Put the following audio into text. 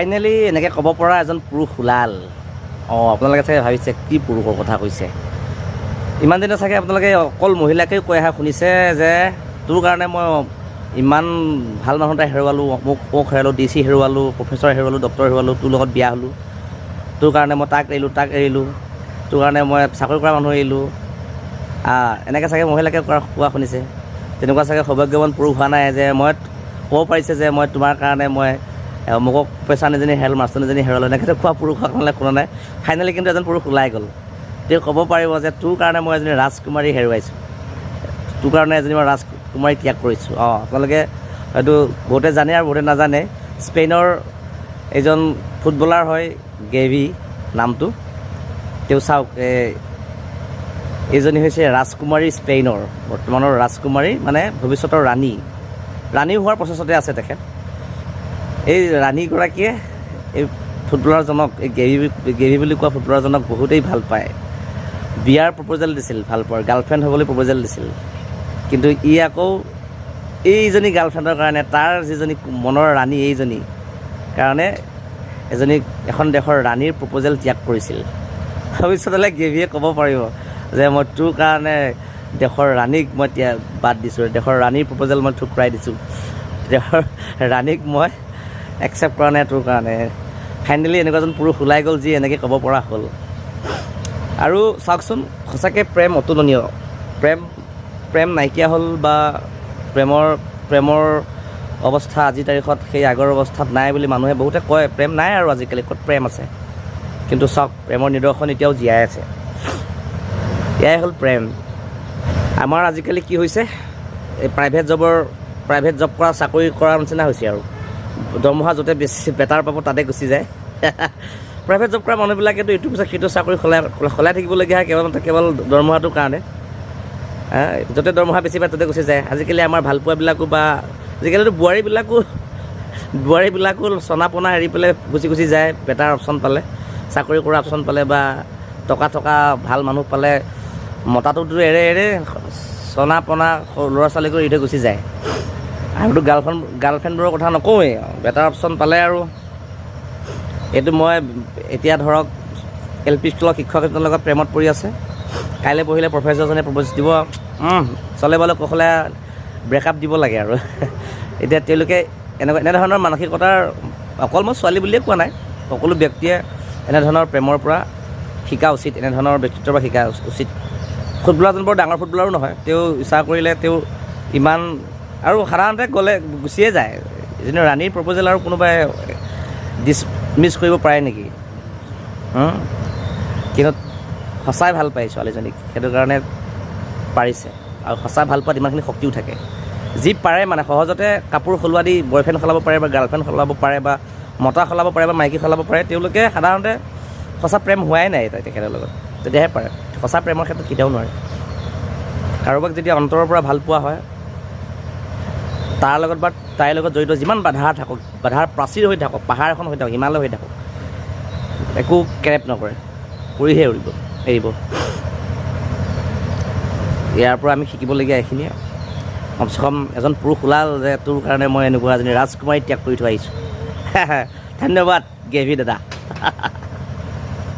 Finally এনেকৈ ক'ব পৰা এজন পুৰুষ ওলাল। অঁ, আপোনালোকে চাগে ভাবিছে কি পুৰুষৰ কথা কৈছে। ইমান দিনে চাগে আপোনালোকে অকল মহিলাকেই কৈ অহা শুনিছে যে তোৰ কাৰণে মই ইমান ভাল মানুহ এটা হেৰুৱালোঁ, মোক মোক হেৰুৱালোঁ, ডি চি হেৰুৱালোঁ, প্ৰফেচৰ হেৰুৱালোঁ, ডক্টৰ হেৰুৱালোঁ, তোৰ লগত বিয়া হ'লোঁ, তোৰ কাৰণে মই তাক এৰিলোঁ, তাক এৰিলোঁ, তোৰ কাৰণে মই চাকৰি কৰা মানুহ এৰিলোঁ। এনেকৈ চাগে মহিলাকে কোৱা শুনিছে। তেনেকুৱা চাগে সৌভাগ্যৱান পুৰুষ হোৱা নাই যে মই ক'ব পাৰিছে যে মই তোমাৰ কাৰণে মই মোক পেচান এজনী হেৰাল, মাষ্টৰ এজনী হেৰালোঁ, এনেকৈ কোৱা পুৰুষ আপোনালোকে শুনা নাই। ফাইনেলি কিন্তু এজন পুৰুষ ওলাই গ'ল। তেওঁ ক'ব পাৰিব যে তোৰ কাৰণে মই এজনী ৰাজকুমাৰী হেৰুৱাইছোঁ, তোৰ কাৰণে এজনী মই ৰাজকুমাৰী ত্যাগ কৰিছোঁ। অঁ, আপোনালোকে হয়তো বহুতে জানে আৰু বহুতে নাজানে। স্পেইনৰ এইজন ফুটবলাৰ হয়, গেভি নামটো। তেওঁ চাওক, এইজনী হৈছে ৰাজকুমাৰী, স্পেইনৰ বৰ্তমানৰ ৰাজকুমাৰী, মানে ভৱিষ্যতৰ ৰাণী। ৰাণী হোৱাৰ প্ৰচেছতে আছে তেখেত। এই ৰাণীগৰাকীয়ে এই ফুটবলাৰজনক, এই গেভি, গেভি বুলি কোৱা ফুটবলাৰজনক বহুতেই ভাল পায়। বিয়াৰ প্ৰপ'জেল দিছিল, ভাল পোৱাৰ গাৰ্লফ্ৰেণ্ড হ'বলৈ প্ৰপ'জেল দিছিল। কিন্তু ই আকৌ এইজনী গাৰ্লফ্ৰেণ্ডৰ কাৰণে, তাৰ যিজনী মনৰ ৰাণী, এইজনী কাৰণে এজনী এখন দেশৰ ৰাণীৰ প্ৰপ'জেল ত্যাগ কৰিছিল। ভৱিষ্যতলৈ গেভিয়ে ক'ব পাৰিব যে মই তোৰ কাৰণে দেশৰ ৰাণীক মই ত্যাগ বাদ দিছোঁ, দেশৰ ৰাণীৰ প্ৰপ'জেল মই ঠুকৰাই দিছোঁ, দেশৰ ৰাণীক মই একচেপ্ট কৰা নাই তোৰ কাৰণে। ফাইনেলি এনেকুৱা এজন পুৰুষ ওলাই গ'ল যি এনেকৈ ক'ব পৰা হ'ল। আৰু চাওকচোন, সঁচাকৈ প্ৰেম অতুলনীয়। প্ৰেম প্ৰেম নাইকিয়া হ'ল বা প্ৰেমৰ প্ৰেমৰ অৱস্থা আজিৰ তাৰিখত সেই আগৰ অৱস্থাত নাই বুলি মানুহে বহুতে কয়। প্ৰেম নাই আৰু আজিকালি ক'ত প্ৰেম আছে? কিন্তু চাওক, প্ৰেমৰ নিদৰ্শন এতিয়াও জীয়াই আছে। এয়াই হ'ল প্ৰেম। আমাৰ আজিকালি কি হৈছে, এই প্ৰাইভেট জব কৰা, চাকৰি কৰাৰ নিচিনা হৈছে আৰু দৰমহা য'তে বেছি বেটাৰ পাব তাতে গুচি যায়। প্ৰাইভেট জব কৰা মানুহবিলাকেতো ইটোৰ পিছত সিটো চাকৰি সলাই সলাই থাকিবলগীয়া হয়, কেৱল কেৱল দৰমহাটোৰ কাৰণে। য'তে দৰমহা বেছি পায় ত'তে গুচি যায়। আজিকালি আমাৰ ভালপোৱাবিলাকো বা আজিকালিতো বোৱাৰীবিলাকো বোৱাৰীবিলাকো চনা পনা এৰি পেলাই গুচি গুচি যায়। বেটাৰ অপশ্যন পালে, চাকৰি কৰা অপশ্যন পালে বা টকা থকা ভাল মানুহ পালে মতাটোতো এৰে এৰে চনা পনা ল'ৰা ছোৱালীকো এৰি থৈ গুচি যায়। আৰুতো গাৰ্লফ্ৰেণ্ডবোৰৰ কথা নকওঁৱেই। বেটাৰ অপশ্যন পালে আৰু এইটো মই এতিয়া ধৰক এল পি স্কুলৰ শিক্ষক এজনৰ লগত প্ৰেমত পৰি আছে, কাইলৈ পঢ়িলে প্ৰফেচৰজনে প্ৰপ'জ দিব, চলে বলে কৌশলে ব্ৰেকআপ দিব লাগে। আৰু এতিয়া তেওঁলোকে এনেকুৱা এনেধৰণৰ মানসিকতাৰ, অকল মই ছোৱালী বুলিয়ে কোৱা নাই, সকলো ব্যক্তিয়ে এনেধৰণৰ প্ৰেমৰ পৰা শিকা উচিত, এনেধৰণৰ ব্যক্তিত্বৰ পৰা শিকা উচিত। ফুটবলাৰজন বৰ ডাঙৰ ফুটবলাৰো নহয়। তেওঁ ইচ্ছা কৰিলে তেওঁ ইমান আৰু সাধাৰণতে গ'লে গুচিয়ে যায়। এজনী ৰাণীৰ প্ৰপ'জেল আৰু কোনোবাই ডিছমিছ কৰিব পাৰে নেকি? কিন্তু সঁচাই ভাল পায় ছোৱালীজনীক, সেইটো কাৰণে পাৰিছে। আৰু সঁচা ভাল পোৱাত ইমানখিনি শক্তিও থাকে। যি পাৰে মানে সহজতে কাপোৰ সলোৱা দি বয়ফ্ৰেণ্ড সলাব পাৰে বা গাৰ্লফ্ৰেণ্ড সলাব পাৰে বা মতা সলাব পাৰে বা মাইকী সলাব পাৰে, তেওঁলোকে সাধাৰণতে সঁচা প্ৰেম হোৱাই নাই তেখেতৰ লগত, তেতিয়াহে পাৰে। সঁচা প্ৰেমৰ ক্ষেত্ৰত কেতিয়াও নোৱাৰে। কাৰোবাক যেতিয়া অন্তৰৰ পৰা ভাল পোৱা হয়, তাৰ লগত বা তাইৰ লগত জড়িত যিমান বাধা থাকক, বাধাৰ প্ৰাচীৰ হৈ থাকক, পাহাৰ এখন হৈ থাকক, হিমালয় হৈ থাকক, একো কেৰেপ নকৰে, পৰিহে উৰিব এৰিব। ইয়াৰ পৰা আমি শিকিবলগীয়া এইখিনিয়ে। কমচে কম এজন পুৰুষ ওলাল যে তোৰ কাৰণে মই এনেকুৱা এজনী ৰাজকুমাৰী ত্যাগ কৰি থৈ আহিছোঁ। ধন্যবাদ গেভি দাদা।